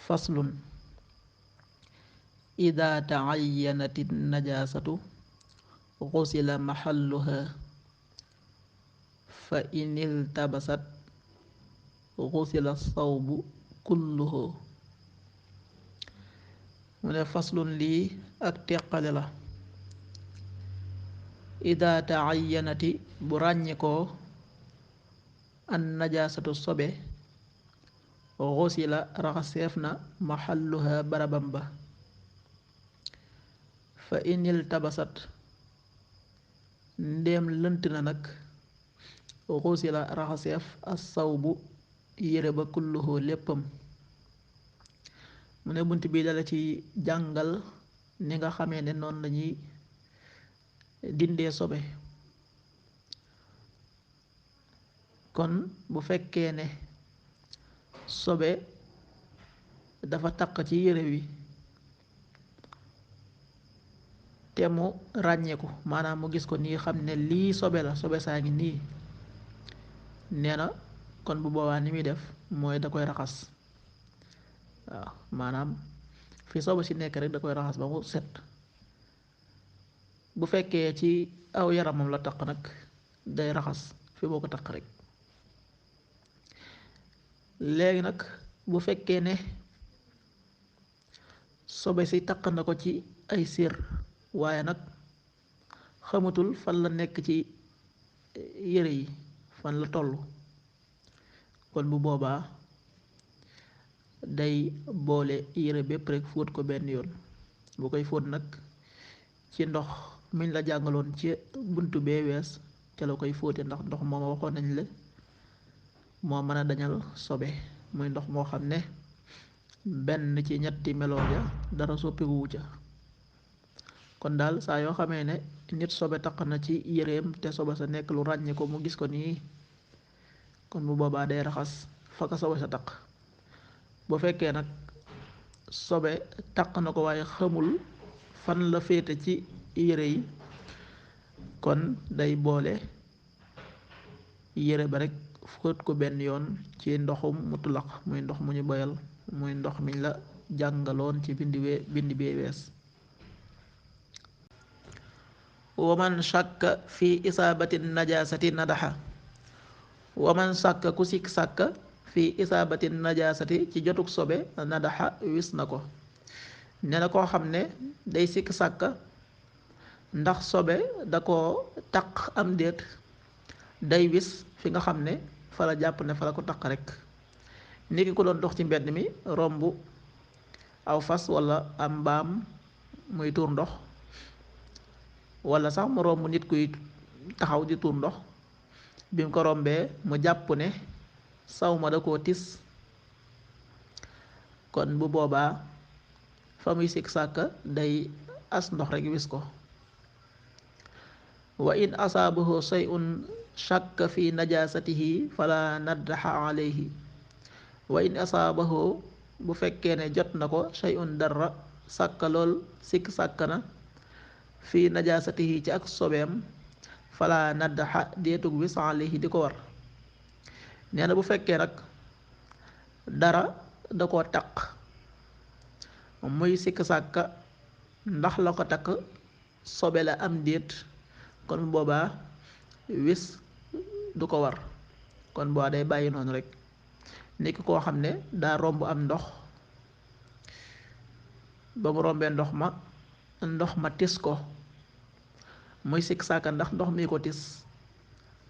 faslun ida taayyanati najasatu xusila maxalluha fa in iltabasat xusila sawbu kulluhu. mu ne faslun lii ak teqale la. ida taayyanati bu ràññikoo an najaasatu sobe xusila raxaseef na maxalluha barabam ba. fa in iltabasat ndéem lënt na nag xusila raxaseef as sawbu yére ba kulluhu léppam. mu ne bunt bi dala ci jàngal ni nga xamee ne noonu lañuy dindee sobe. kon bu fekkee ne sobe dafa taq ci yére wi te mu ràññeeku, maanaam mu gis ko nii xam ne lii sobe la, sobe saa ngi nii, nee na kon bu boobaa ni muy def mooy da koy raxas. waaw maanaam fi sobe si nekk rek da koy raxas ba mu set. bu fekkee ci aw yaramam la taq nag day raxas fi boo ko taq rek. léegi nag bu fekkee ne sobe si taq na ko ci ay sér waaye nag xamatul fan la nekk ci yére yi, fan la toll, kon bu boobaa day boole yére bépp rek fóot ko benn yoon. bu koy fóot nag ci ndox miñ la jàngaloon ci buntu bee wees ca la koy fóote, ndax ndox mooma waxoon nañ la moo mën a dañal sobe, muy ndox moo xam ne benn ci ñetti meloom ya dara soppikuwu ca. kon daal saa yoo xamee ne nit sobe taq na ci yéreem te sobe sa nekk lu ràññee ko mu gis ko nii, kon bu boobaa day raxas fa ka sobe sa taq. bu fekkee nag sobe taq na ko waaye xamul fan la féete ci yére yi, kon day boole yére ba rek fóot ko benn yoon ci ndoxum mutlaq, muy ndox mu ñu boyal, muy ndox miñ la jàngaloon ci bind bee wees. waman shakka fi isaabati najasati nadaxa. waman shakka ku sikk sàkka fi isaabati najasati ci jotuk sobe nadaxa wis na ko. nee na koo xam ne day sikk sàkka ndax sobe da ko taq am déet, day wis fi nga xam ne fa la jàpp ne fa la ko taq rek. nit ki ko doon dox ci mbedd mi romb aw fas wala am mbaam muy tuur ndox, wala sax mu romb nit kuy taxaw di tuur ndox, bi mu ko rombee mu jàpp ne saw ma da koo tis, kon bu boobaa fa muy sikk sàkka day as ndox rek wis ko. wa in asaabahu shay'un shakka fi najasatihi fala naddaxa alayhi. wa in asaabahu bu fekkee ne jot na ko shay'un dara sàkka lool sikk sàkka na fi najasatihi ci ak sobeem fala naddaxa deetug wis alayhi di ko war. nee na bu fekkee nag dara da koo taq muy sikk sàkka ndax la ko takk sobe la am déet, kon boobaa wis du ko war. kon boo day bàyyi noonu rek. nekk koo xam ne daa romb am ndox, ba mu rombee ndox ma tis ko, muy sikk sàkka ndax ndox mi ko tis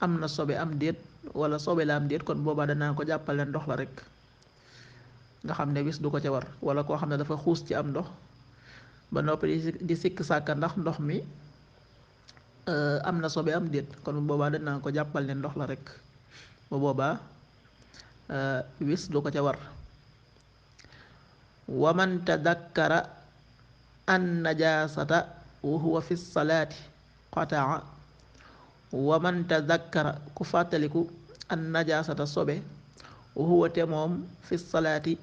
am na sobe am déet wala sobe la am déet, kon boobaa danaa ko jàppale ndox la rek, nga xam ne wis du ko ca war. wala koo xam ne dafa xuus ci am ndox ba noppi di sikk sàkka ndax ndox mi am na sobe am déet, kon boobaa danaa ko jàppal ne ndox la rek, bu boobaa wis du ko ca war. waman tadakkara an najasata wa huwa fi salaati qataa. waman tadakkara ku fàttaliku an najasata sobe wa huwa te moom fi salaati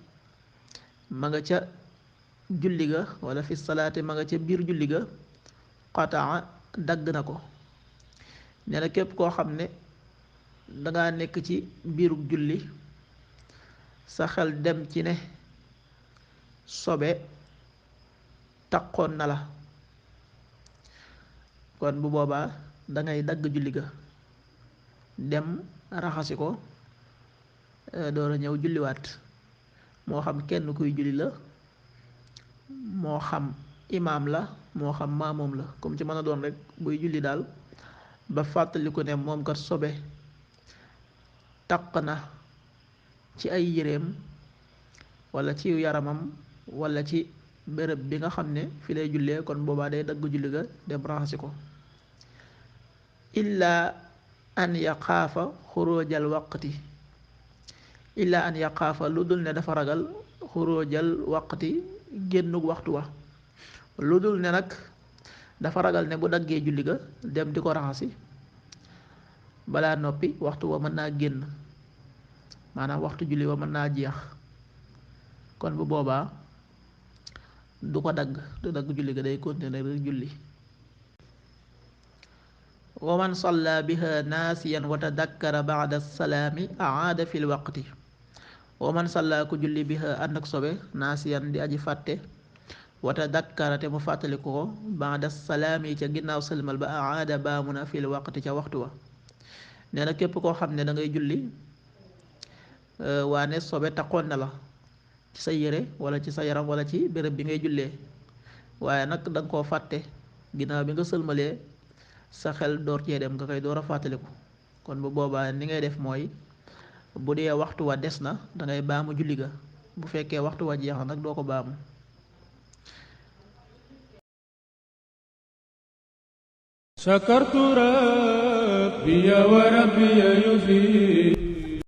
ma nga ca julli ga, wala fi salaati ma nga ca biir julli ga, qataa dagg na ko. nee na képp koo xam ne danga nekk ci biirub julli sa xel dem ci ne sobe taqoon na la kon bu boobaa dangay dagg julli ga dem raxasi ko door a ñëw julliwaat moo xam kenn kuy julli la moo xam imaam la moo xam maamoom la comme ci mën a doon rek buy julli daal ba fàttaliku ne moom kat sobe taq na ci ay yéreem wala ci yaramam wala ci bërëb bi nga xam ne fi lay jullee kon boobaa day dagg julli ga dem raxasi ko illaa an yaqaafa xuróojal waqti illaa an yaqaafa lu dul ne dafa ragal xuróojal waqti génnug waxtu wa lu dul ne nag dafa ragal ne bu daggee julli ga dem di ko raxasi balaa noppi waxtu wa mën naa génn maanaam waxtu julli wa mën naa jeex kon bu boobaa du ko dagg du dagg julli ga day continuer rek julli wa man salla biha naasiyan wa tadakkara ba'da salaami aada fil waqti wa man salla ku julli biha ànd ak sobe naasiyan di aji fàtte wa tadakkara te mu fàttaliku ko ba'da salaami ca ginnaaw sëlmal ba aada baamu na fil waqti ca waxtu wa nee na képp koo xam ne da ngay julli waane sobe taqoon na la ci sa yére wala ci sa yaram wala ci béréb bi ngay jullee waaye nag da nga koo fàtte ginnaaw bi nga sëlmalee sa xel door cee dem nga koy door a fàttaliku kon bu boobaa ni ngay def mooy bu dee waxtu wa des na dangay baamu julli ga bu fekkee waxtu wa jeex na nag doo ko baamu شكرت ربي وربي يفيد